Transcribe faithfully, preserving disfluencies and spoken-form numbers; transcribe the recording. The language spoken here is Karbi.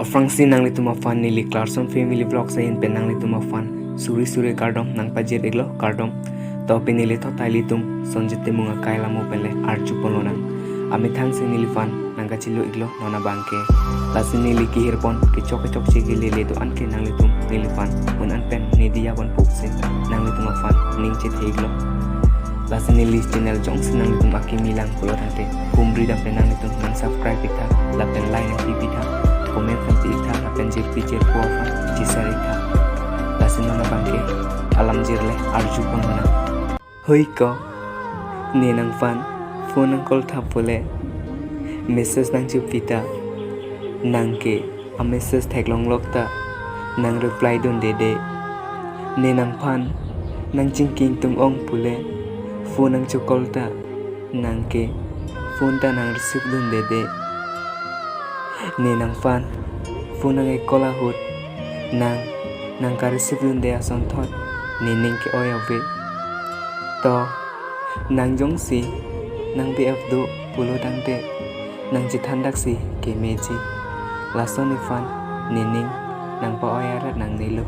Aphrangsi nanglitum aphan neli Clarkson Family Vlogs ahin pen nanglitum aphan suri suri kardom nangpajir iklo, kardom. To pini neli thot ta ilitum Sonjit Timung akai alamo penle arju ponlonang. Amethang si neliphan nangkachelo iklo non abangke. Lasi neli kehirpon kechok kechokche kelele do-an ke nanglitum neliphan un-an pen neli diya ponpuk si nanglitum aphan ning chethe iklo. Lasi neli channel jongsi nanglitum akimi lang pulo tangte, humri dampen nanglitum nang subscribe iktha, lapen like nangpi iktha, comment nangpi iktha, lapen jirpi jirpo aphan ji-share iktha. Lasi non abangke alam jirle arju ponlonang. Hoi ko, ne nangphan phone nang call tha pule, message nangchepi ta, nang ke a message theklonglok ta nang reply dunde de. Ne nangphan nang chingki ingtung ong pule, phone nangcho call ta, nang ke phone ta nang receive dunde de. Ne nangphan phone nang e-call ahut nang nangka receive dunde asonthot ne ning ke-oi ave. To nang jongsi nang B F do pulo tangte, nang chethan dak si kemeji. Laso nephan ne ning nangpa-oi arat nangnelo.